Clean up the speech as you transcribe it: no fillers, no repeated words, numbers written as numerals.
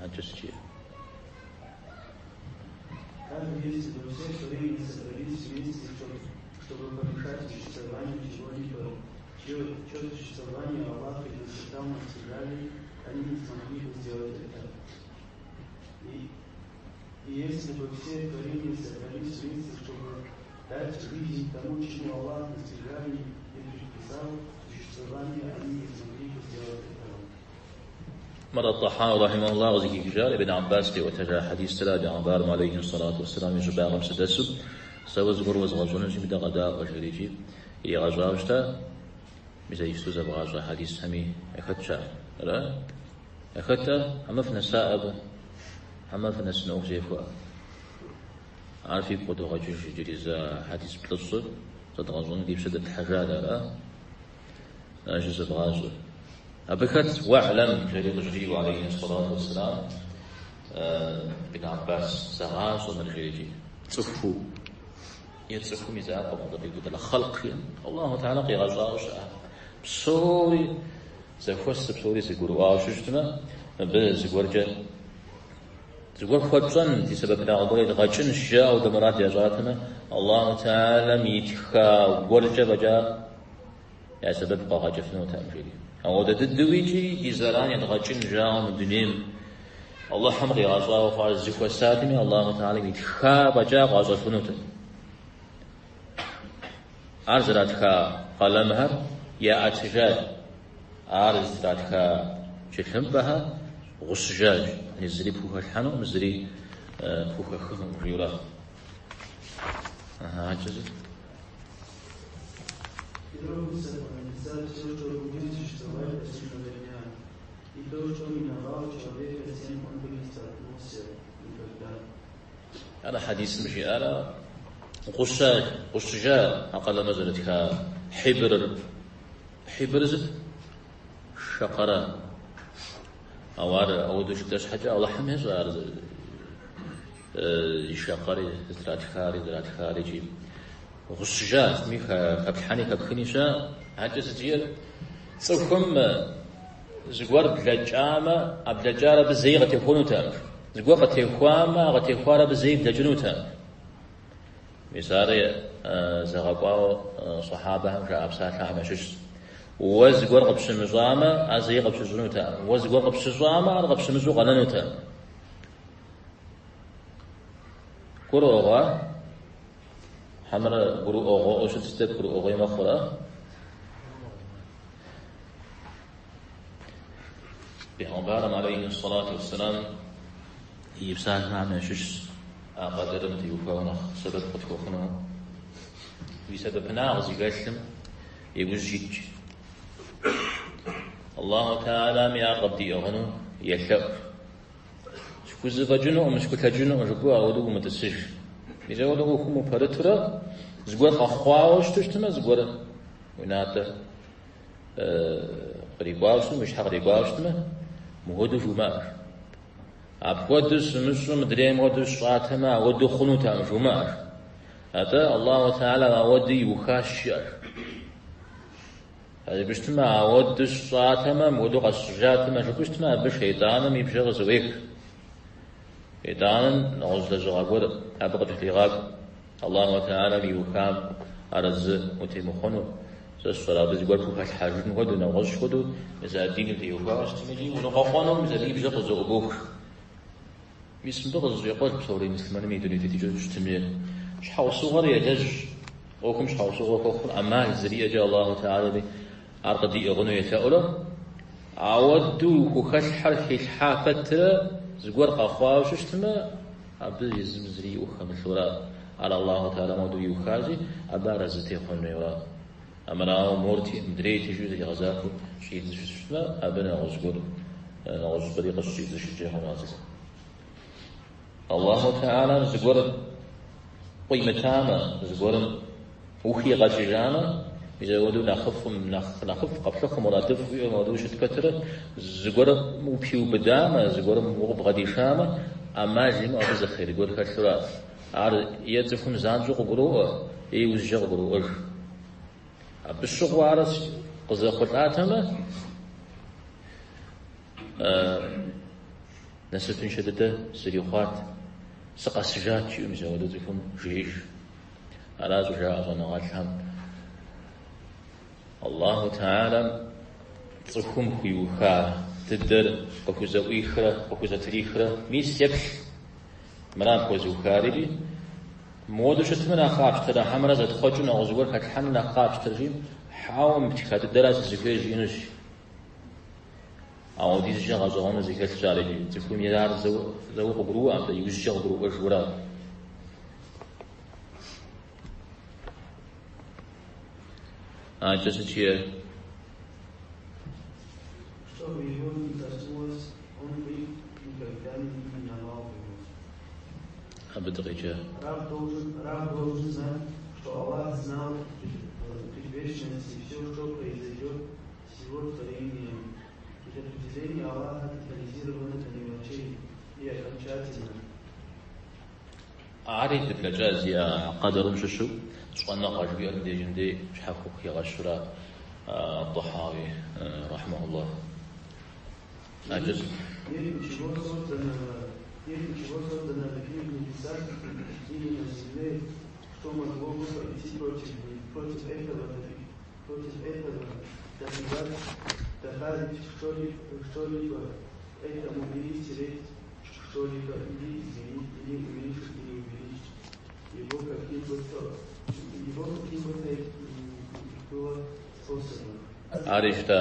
Адэкӏэ сыт жиӏэр? Также, если бы все творения собрались вместе, чтобы помешать существованию чего-либо, чье существование Аллах предначертал на скрижали, они не смогли бы сделать это. И если бы все творения собрались вместе, чтобы дать жизнь тому, чему Аллах на скрижали не предписал существование, они не смогли бы сделать этого. Мыр ат-Тахауи рахьимахуллах къызыхихыжар Ибн Аббас къиӏуэтэжа хьэдисра бегъымбарым алейхи сэлату уэсселам и щӏыбагъым сыдэсу, сэ уэ зыгуэр уэзгъэщӏэнущи, мыдэ къэдаӏуэ, жери икӏи иригъэщӏауэ щыта, мис а иджыпсту зэвгъащӏэ хьэдисхэми яхэтщ ар. Ара? Яхэт ар? Хьэмэ фынэса абы? Хьэмэ фынэсын ӏуэху зехуа? Ар фигу къыдогъэкӏыж иджыри зэ хьэдис плӏыщӏыр зэдгъэщӏэну ди пщэ дэтлъхьэжат, ара? Ар зэвгъащӏэ. Абы хэт уэӏлэм жери къыжриӏэу алейхи сэлату уэсселам Ибн Аббас зэгъащӏэ мыр жери икӏи цӏыхуу е цӏыхум и закъуэкъым абы къиубыдыр хъэлкъ жиӏэм Аллаху Тэхьэлэ къигъэщӏауэ щыӏэ псори зэхуэсыр псори зэгурыӏуауэ щыщытмэ, мыбы зыгуэркӏэ зыгуэр хуэтщӏэн ди сэбэпынагъ гуэр едгъэкӏынщ жаӏэу дэ мурад ящӏатэмэ, Аллаху Тэхьэлэм итха гуэркӏэ фӏэкӏа я сэбэп къагъэкӏыфынутэкъым, жери. Ауэдэ дыдэу икӏи ди зэран едгъэкӏын жаӏэу мы дунейм Аллахьым къигъэщӏауэ хъуар зэхуэсатми, Аллаху Тэхьэлэм итха фӏэкӏа къащӏэфынутэкъым. Ар зэратха къалэмхэр яӏэтыжащ, ар зытратха тхылъымпӏэхэр гъущыжащ, зыри пхухэлъхьэнукъым, зыри пхухэхынукъым, жиӏэурэ. Адэкӏэ сыт? И высоко написать все, что будет существовать до судного дня. И то, что миновало человека, с тем он бы не столкнулся никогда. Ар хьэдисым жиӏара гъуща, гъущыжа а къалэмыр зэрытха хьибрыр. Хьибрыр сыт? Шэкъэрэ. Ауэ ар ауэдэу жытӏэ щхьэкӏэ Алыхьым ещӏэ ар и шэкъэри зытратхари зэратхари икӏи гъущыжа, сытми хэплъхьэни хэпхыни щыӏэ. Адэкӏэ сыт жиӏэр? Цӏыхум зыгуэр блэкӏамэ, а блэкӏар абы зэи къытехуэнутэкъым. Зыгуэр къытехуамэ, а къытехуар абы зэи блэкӏынутэкъым. Мис ар зэгъэкӏуауэ сахьабэхэм жаӏа псалъэхэм ящыщщ. Уэ зыгуэр къыпщымыщӏамэ, ар зэи къыпщыщӏынутэкъым. Уэ зыгуэр къыпщыщӏамэ, ар къыпщымыщӏу къэнэнутэкъым. Гурыӏуэгъуа? Хьэмэрэ гурыӏуэгъуэӏуэу щытщ, гурыӏуэгъуей мэхъурэ? Бегъымбарым алейхи сэлату уэсселам и псалъэхэм ящыщщ а къэдэрым теухуауэ нэхъ сэбэп къытхуэхъуну. Уи сэбэпынагъ зыхэлъым и ужь икӏ. Аллаху Тэхьэлами ар къыбдиӏыгъыну елъэӏу. Схузэфӏэкӏынукъым, схулъэкӏынукъым жыпӏэу ауэдэу умытӏысыж. Мис ауэдэ ӏуэхум упэрытурэ зыгуэр къэхъуауэ щыту щытмэ, зыгуэр уи натӏэ кърикӏуауэ щытмэ, уи щхьэ кърикӏуауэ щытмэ, мыхуэдэу жумыӏэ. Апхуэдэу сымыщӏу мыдрейм хуэдэу сщӏатэмэ, ауэдэу хъунутэкъым жумыӏэ. Атӏэ Аллаху Тэхьэлэ ауэдэу иухащ жыӏэ. Жыпӏэу щытмэ, ауэдэу сщӏатэмэ, мыуэдэу къэсщӏыжатэмэ, жыпӏэу щытмэ, абы шейтӏаным и бжэр къызэӏуех. Шейтӏаным нэгъуэщӏ лэжьыгъэ гуэр абы къыкӏэлъегъакӏуэ. Аллаху Тэхьэлэм иухам арэзы утемыхъуэну, сэ сщӏэрэ абы зыгуэр пхухэлъхьэжын хуэдэу, нэгъуэщӏ хуэдэу, мис а диным теухуауэ щытми икӏи уныкъуэкъуэну, мис абы и бжэр къызэӏубох. Мис мыбы къызэщӏекъуэж псори муслъымэным и дуней тетыкӏэу щытын хуейр. Щхьэусыгъуэр елэжь, ӏуэхум щхьэусыгъуэ хуэхъур ӏэмал зэриӏэкӏэ Аллаху Тэхьэлэми ар къыдиӏыгъыну елъэӏурэ, ауэдэу хухэлъхьэр хилъхьа пэтрэ зыгуэр къэхъуауэ щыщытмэ, абы езым зыри и ӏуэху хэмылъурэ, ар Аллаху Тэхьэлэм ауэдэу иухази, абы арэзы техъуэн хуейуэ. Армырауэ морти, мыдрейти жиӏэу зэригъэзахуэу щӏидзэу щытмэ, абы нэгъуэщӏ гуэр, нэгъуэщӏ щӏыпӏэри къыщыщӏидзыжынкӏэ хъуну а цӏыхум. Аллаху Тэхьэлэм зыгуэр къуимытамэ, зыгуэрым ухигъэкӏыжамэ, мис апхуэдэу нэхъыфӏым, нэхъыфӏ къэплъыхъуэу, мурадыфӏ уиӏэу апхуэдэу щыт пэтрэ, зыгуэрым упиубыдамэ, зыгуэрым укъыбгъэдишамэ, ӏэмал имыӏэу абы зы хъер гуэр хэлъура. Ар е цӏыхум занщӏэу къыгуроӏуэ, е иужькӏэ къыгуроӏуэж. Абы щыгъуэ ар къызэхъулӏатэмэ, Насыпыншэ дыдэ срихъуат, сыкъэсыжат, жиӏэу мис апхуэдэу цӏыхум жеӏэж. Ара щӏыжаӏэ щӏэныгъэлӏхэм. Аллаху Тэхьэлам цӏыхум хуиуха дыдэр къыхузэӏуихрэ къыхузэтрихрэ, мис еплъ, мыра пхуэзыухар икӏи, мыуэду щытмэ нэхъ къапщтэрэ хьэмэрэ зэтхъуэкӏыу нэгъуэщӏ зыгуэр хэтлъхьэну нэхъ къапщтэрэ жиӏэм, хьэуэ, мы птха дыдэра сызыхуейр жиӏэнущ. Ауэдизкӏэ гъэщӏэгъуэну зэхэлъщ ар икӏи цӏыхум ар зэуэ къыгурыӏуэкъым, атӏэ иужькӏэ къыгурыӏуэжурэ. Адэкӏэ сыт жиӏэр? Чтобы его не коснулось, он бы никогда не миновал его. Абы дыкъеджа. Раб должен знать, что Аллах знал в предвечности все, что произойдет с его творением. Предопределение Аллаха детализировано до мелочей и окончательно. Ари дыблэкӏа зи къэдэрым щыщу щӏэныгъэ жыхуиӏэр мыбдежым дей щхьэхуэу къыхигъэщурэ Тӏэхьауи рахьимэхуллах. Нет ничего созданного, нет ничего созданного ни в небесах, или на земле, что могло бы пойти против этого, добавить что-либо этому или стереть что-либо, или изменить, или уменьшить, или увеличить его каким бы то ни было способом. Ари щыта.